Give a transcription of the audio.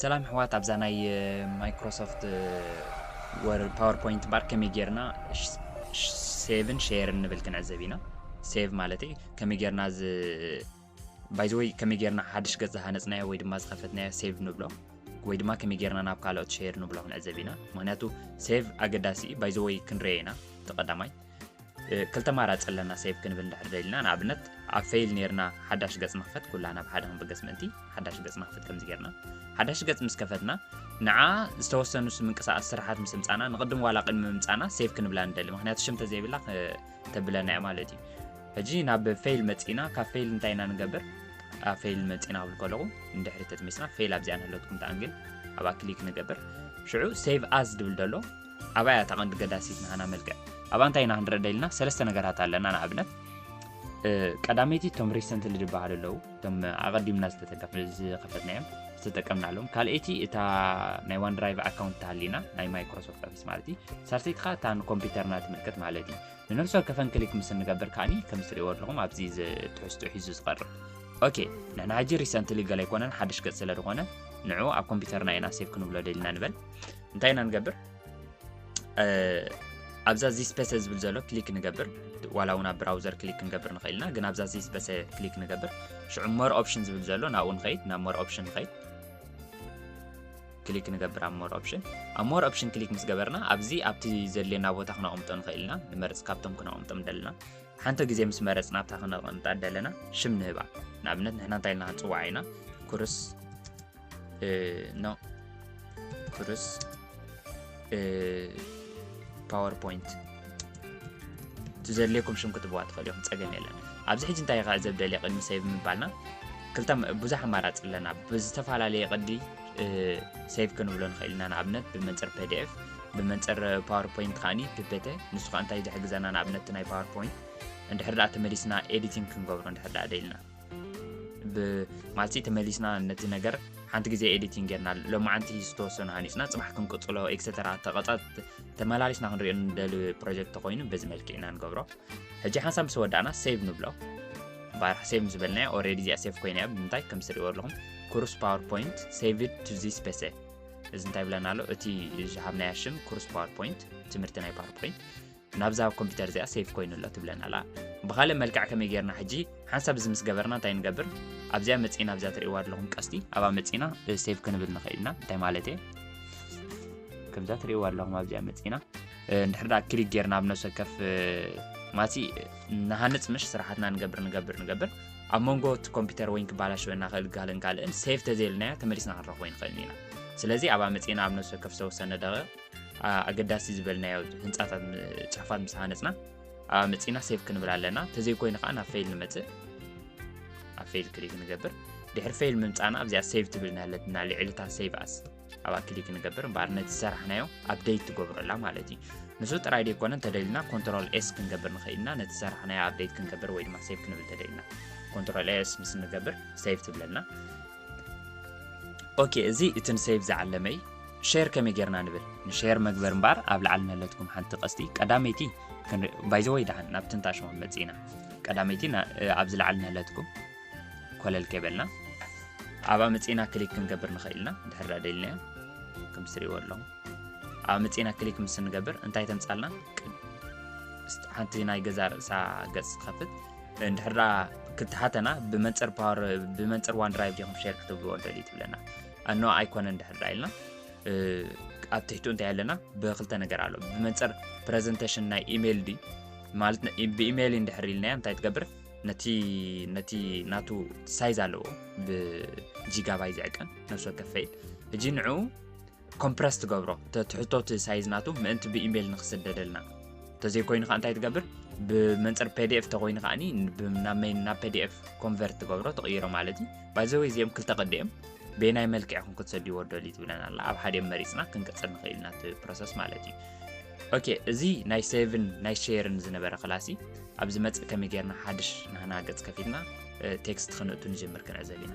ሰላም ኣሕዋት፣ ኣብዛ ናይ ማይክሮሶፍት ወርድ ፓወርፖይንት ባር ከመይ ጌርና ሴቭን ሼርን ንብል ክንዕዘብ ኢና። ሴቭ ማለት ከመይ ጌርና ዝ ባይዘወይ ከመይ ጌርና ሓድሽ ገጽ ዝሃነጽናዮ ወይ ድማ ዝኸፈትናዮ ሴቭ ንብሎ ወይ ድማ ከመይ ጌርና ናብ ካልኦት ሼር ንብሎ ክንዕዘብ ኢና። ምክንያቱ ሴቭ ኣገዳሲ እዩ። ባይዘወይ ክንረዮ ኢና። ተቐዳማይ ክልተ ማራፂ ኣለና። ሴቭ ክንብል እንድሕር ደሊና፣ ንኣብነት ኣብ ፌይል ነርና ሓዳሽ ገፅ ንክፈት፣ ኩላ ናብ ሓደ ክንብገስ ምእንቲ ሓዳሽ ገፅ ንክፈት ከምዚ ጌርና ሓዳሽ ገፅ ምስ ከፈትና፣ ንዓ ዝተወሰኑ ምንቅስቃስ ስራሓት ምስ ምፃና፣ ንቅድም ዋላ ቅድሚ ምምፃና ሴቭ ክንብላ ንደሊ። ምክንያቱ ሽም ተዘይብላ ተብለና እያ ማለት እዩ። ሕጂ ናብ ፌይል መፂና፣ ካብ ፌይል እንታይ ኢና ንገብር? ኣብ ፌይል መፂና ክብል ከለኹ ንድሕሪ ተትመሲና፣ ፌይል ኣብዚኣ ንህለትኩም ትኣንግል ኣብኣ ክሊክ ንገብር። ሽዑ ሴቭ ኣዝ ድብል ደሎ ኣብኣ እያ እታ ቀንዲ ገዳሲት ናህና መልክዕ። ኣብኣ እንታይ ኢና ክንርኢ ደሊና? ሰለስተ ነገራት ኣለና። ንኣብነት ቀዳመይቲ እቶም ሪሰንትሊ ዝበሃሉ ኣለዉ፣ እቶም ኣቐዲምና ዝተጠቀፍ- ዝኸፈትናዮም ዝተጠቀምናሎም። ካልኣይቲ እታ ናይ ዋን ድራይቭ ኣካውንት ተሃሊና ናይ ማይክሮሶፍት ኦፊስ ማለት እዩ። ሳልሰይቲ ከዓ እታ ንኮምፒውተርና ትምልከት ማለት እዩ። ንነፍሲ ወከፈን ክሊክ ምስ እንገብር ከዓኒ ከም ትሪእዎ ኣለኹም ኣብዚ ትሕዝትኡ ሒዙ ዝቐርብ። ኦኬ፣ ንሕና ሕጂ ሪሰንትሊ ገለ ኣይኮነን፣ ሓድሽ ገጽ ስለ ዝኾነ ንዑ ኣብ ኮምፒውተርና ኢና ሴቭ ክንብሎ ደሊና ንበል። እንታይ ኢና ንገብር? ኣብዛ ዚ ስፔሰ ዝብል ዘሎ ክሊክ ንገብር። ዋላ እውን ኣብ ብራውዘር ክሊክ ክንገብር ንኽእል ኢና፣ ግን ኣብዛ ዚ ስፔሰ ክሊክ ንገብር። ሽዑ ሞር ኦፕሽን ዝብል ዘሎ ናብኡ ንኸይድ፣ ናብ ሞር ኦፕሽን ንኸይድ። ክሊክ ንገብር ኣብ ሞር ኦፕሽን። ኣብ ሞር ኦፕሽን ክሊክ ምስ ገበርና ኣብዚ ኣብቲ ዘድልየና ቦታ ክነቕምጦ ንኽእል ኢና። ንመርጽ ካብቶም ክነቕምጦም ደለና። ሓንቲ ግዜ ምስ መረጽና ኣብታ ክነቕምጣ ደለና ሽም ንህባ። ንኣብነት ንሕና እንታይ ኢልና ክንጽውዓ ኢና? ኩርስ ኖ ኩርስ ፓወርፖይንት ትዘድልየኩም ሽም ክትብዋ ትኽእል ኢኹም፣ ጸገም የለን። ኣብዚ ሕጂ እንታይ ከ ዘብደልየ ቅድሚ ሴቭ ምባልና ክልተ ብዙሕ ኣማራጺ ኣለና። ብዝተፈላለየ ቅዲ ሴቭ ክንብሎ ንኽእል ኢና። ንኣብነት ብመንጽር ፒዲኤፍ፣ ብመንጽር ፓወርፖይንት ከዓኒ ፒፔተ፣ ንሱ ከኣ እንታይ ዝሕግዘና? ንኣብነት ናይ ፓወርፖይንት እንድሕር ደኣ ተመሊስና ኤዲቲንግ ክንገብሮ እንድሕር ደኣ ደልና ማለት ተመሊስና ነቲ ነገር ሓንቲ ግዜ ኤዲቲንግ ጌርና ሎማዓንቲ ዝተወሰኑ ሃኒፅና ፅባሕ ክንቅፅሎ ኤክሰተራ ተቐፃት ተመላሊስና ክንሪኦ ንደሊ ፕሮጀክት ተኮይኑ በዚ መልክዕ ኢና ንገብሮ። ሕጂ ሓንሳብ ምስ ወዳእና ሴቭ ንብሎ። ባራሕ ሴቭ ምስ በልናዮ ኦሬዲ እዚኣ ሴቭ ኮይና እያ። ብምንታይ ከም ትሪእዎ ኣለኹም ኩርስ ፓወርፖይንት ሴቭድ ቱ ዚስ ፒሲ። እዚ እንታይ ብለና ኣሎ? እቲ ዝሃብናያ ሽም ኩርስ ፓወርፖይንት ትምህርቲ ናይ ፓወርፖይንት ናብዛ ኮምፒውተር እዚኣ ሴቭ ኮይኑ ኣሎ ትብለና ኣላ። ብኻልእ መልክዕ ከመይ ጌርና ሕጂ ሓንሳብ እዚ ምስ ገበርና እንታይ ንገብር? ኣብዚኣ መጺና ኣብዚኣ ትርእይዋ ኣለኹም ቀስቲ ኣብኣ መጺና ሴቭ ክንብል ንኽእል ኢና። እንታይ ማለት እየ? ከምዛ ትርእይዋ ኣለኹም ኣብዚኣ መጺና እንድሕር ደኣ ክሊክ ጌርና ኣብ ነፍሲ ወከፍ ማሲ ንሃንጽ ምሽ ስራሓትና ንገብር ንገብር ንገብር ኣብ መንጎ እቲ ኮምፒውተር ወይ ክባላሸወና ክእል ካልእን ካልእን ሴቭ ተዘይልናዮ ተመሊስና ክንረኽቦ ይንኽእል ኢና። ስለዚ ኣብኣ መጺና ኣብ ነፍሲ ወከፍ ዝተወሰነ ደቂቕ ኣገዳሲ ዝበልናዮ ህንፃታት ጽሑፋት ምስ ሃነፅና ኣብኣ መፂና ሴቭ ክንብል ኣለና። ተዘይኮይኑ ከዓ ናብ ፌይል ንመፅእ። ኣብ ፌይል ክሊክ ንገብር። ድሕሪ ፌይል ምምፃና ኣብዚኣ ሴቭ ትብል ናለትና ልዕሊ እታ ሴቭ ኣስ ኣብኣ ክሊክ ንገብር። እምበኣር ነቲ ዝሰራሕናዮ ኣፕዴት ትገብረላ ማለት እዩ። ንሱ ጥራይ ደይኮነ እንተደሊና ኮንትሮል ኤስ ክንገብር ንኽእል ኢና። ነቲ ዝሰራሕናዮ ኣፕዴት ክንገብር ወይ ድማ ሴቭ ክንብል እንተደሊና ኮንትሮል ኤስ ምስ ንገብር ሴቭ ትብለልና። ኦኬ፣ እዚ እቲ ንሴቭ ዝዓለመይ። ሼር ከመይ ጌርና ንብል? ንሼር መግበር እምበኣር ኣብ ላዕሊ ነለትኩም ሓንቲ ቀስቲ ቀዳመይቲ ባይዘወይ ደሓን ናብ ትንታሽሞ መፂና ቀዳመይቲ ኣብዚ ላዕሊ ነለትኩም ኮለል ከይበልና ኣብኣ መፂና ክሊክ ክንገብር ንኽእል ኢና። ድሕር ደኣ ደሊናዮ ከም ትሪእዎ ኣለኹም ኣብኣ መፂና ክሊክ ምስ ንገብር እንታይ ተምፃልና? ሓንቲ ናይ ገዛ ርእሳ ገፅ ትኸፍት። እንድሕር ደኣ ክትሓተና ብመንፅር ፓወር ብመንፅር ዋን ድራይቭ ዲኹም ሼር ክትብልዎ ደልዩ ትብለና። ኣኖ ኣይኮነ እንድሕር ደኣ ኢልና ኣብ ትሕቱ እንታይ ኣለና? ብክልተ ነገር ኣሎ። ብመንፅር ፕረዘንቴሽን ናይ ኢሜይል ዲ ማለት ብኢሜይል እንድሕር ኢልናዮ እንታይ ትገብር? ነቲ ነቲ ናቱ ሳይዝ ኣለዎ ብጂጋባይ ዝዕቀን ነፍሲ ወከፍ ፋይል። ሕጂ ንዑ ኮምፕረስ ትገብሮ ትሕቶ እቲ ሳይዝ ናቱ ምእንቲ ብኢሜይል ንክስደደልና። እንተዘይኮይኑ ከዓ እንታይ ትገብር? ብመንፅር ፒዲኤፍ ተኮይኑ ከዓኒ ናብ ፒዲኤፍ ኮንቨርት ትገብሮ ትቕይሮ ማለት እዩ። ባይዘወይ እዚኦም ክልተ ቅዲ እዮም። በየናይ መልክዕ ኢኹም ክትሰድዎ ደልዩ ትብለና ኣላ። ኣብ ሓዲኦም መሪፅና ክንቅፅል ንኽእል ኢና እቲ ፕሮሰስ ማለት እዩ። ኦኬ፣ እዚ ናይ ሴቭን ናይ ሼርን ዝነበረ ክላሲ ኣብ ዝመፅእ ከመይ ጌርና ሓድሽ ናህና ገፅ ከፊትና ቴክስት ክነእቱ ንጀምር ክንዕዘብ ኢና።